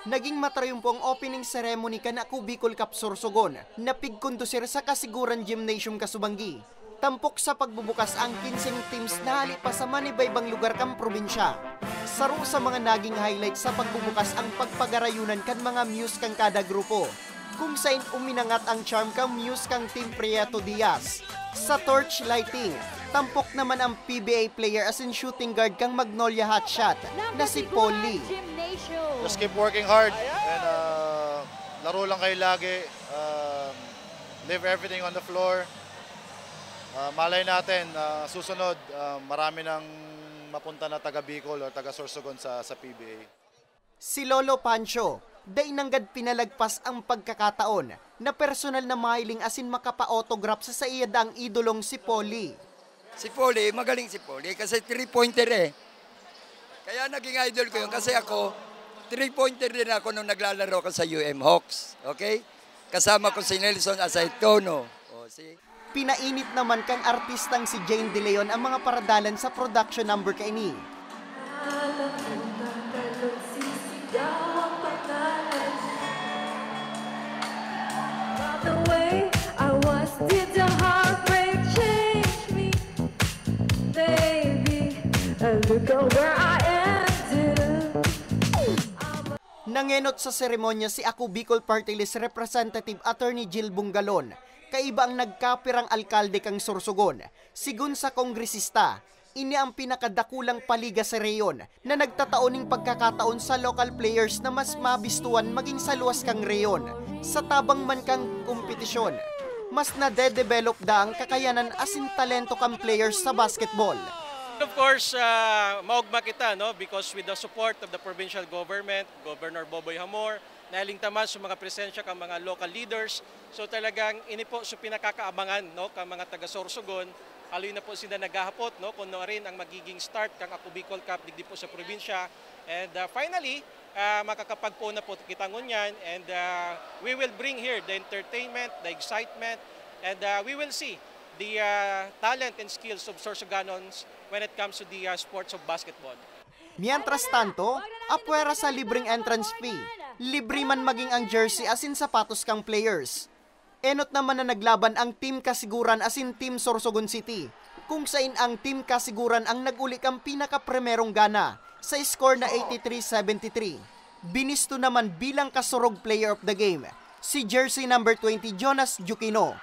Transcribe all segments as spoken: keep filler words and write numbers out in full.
Naging matrayumpo ang opening ceremony kan Ako Bicol Cup Sorsogon, na pigkondusir sa Kasiguran Gymnasium, Casubangui. Tampok sa pagbubukas ang kinseng teams na hali pa sa manibaybang lugar kan probinsya. Saro sa mga naging highlight sa pagbubukas ang pagpagarayunan kan mga muse kan kada grupo, kung sain uminangat ang charm kan muse kan Team Prieto Diaz sa torch lighting. Tampok naman ang P B A player asin shooting guard kan Magnolia Hotshot na si Paul Lee. Just keep working hard and uh, laro lang kayo lagi. Um, leave everything on the floor. Uh, malay natin, uh, susunod, uh, marami nang mapunta na taga Bicol or taga Sorsogon sa, sa P B A. Si Lolo Pancho, dai nanggad pinalagpas ang pagkakataon na personal na mahiling asin makapa-autograph sa saiya daang idolong si Paul Lee. Si Paul Lee, magaling si Paul Lee kasi three-pointer eh. Kaya naging idol ko yun kasi ako, three-pointer din ako nung naglalaro ako sa U M Hawks. Okay? Kasama ko si Nelson Asaytono. O, si... Pinainit naman kan artistang si Jane De Leon ang mga paradalan sa production number kaini. The way I was, did the heartbreak change me? Baby, look at where I ended up. Nangenot sa seremonya si Ako Bicol Party List Representative Attorney Jill Bungalon, kaiba ang nagkapirang alkalde kan Sorsogon. Sigon sa kongresista, ini ang pinakadakulang paliga sa rehiyon na nagtatao nin pagkakataon sa local players na mas mabistuhan magin sa luwas kan rehiyon. Sa tabang man kan kompetisyon, mas nade-develop daa ang kakayanan asin talento kan players sa basketball. Of course, uh, maogma kita, no, because with the support of the provincial government, Governor Boboy Hamor, nahiling ta man sa mga presensya kan mga local leaders. So talagang ini po so pinakakaabangan, no, kan mga taga Sorsogon, haloy na po sinda naghahapot, no, kung ano rin ang magiging start kan Ako Bicol Cup digdi po sa probinsya. And uh, finally, uh, makakapagpoon na po kita ngunyan, and uh, we will bring here the entertainment, the excitement, and uh, we will see the uh, talent and skills of Sorsogonons when it comes to the uh, sports of basketball. Mientras tanto, apwera sa libreng entrance fee, libre man magin ang jersey asin sapatos kan players. Enot naman na naglaban ang Team Kasiguran asin Team Sorsogon City, kung sain ang Team Kasiguran ang nag-uli kan pinakaprimerong gana sa score na eighty-three seventy-three. Binisto naman bilang kasurog player of the game si jersey number twenty Jonas Jukino.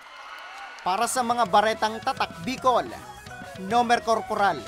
Para sa mga baretang Tatak Bicol, Nomer Corporal.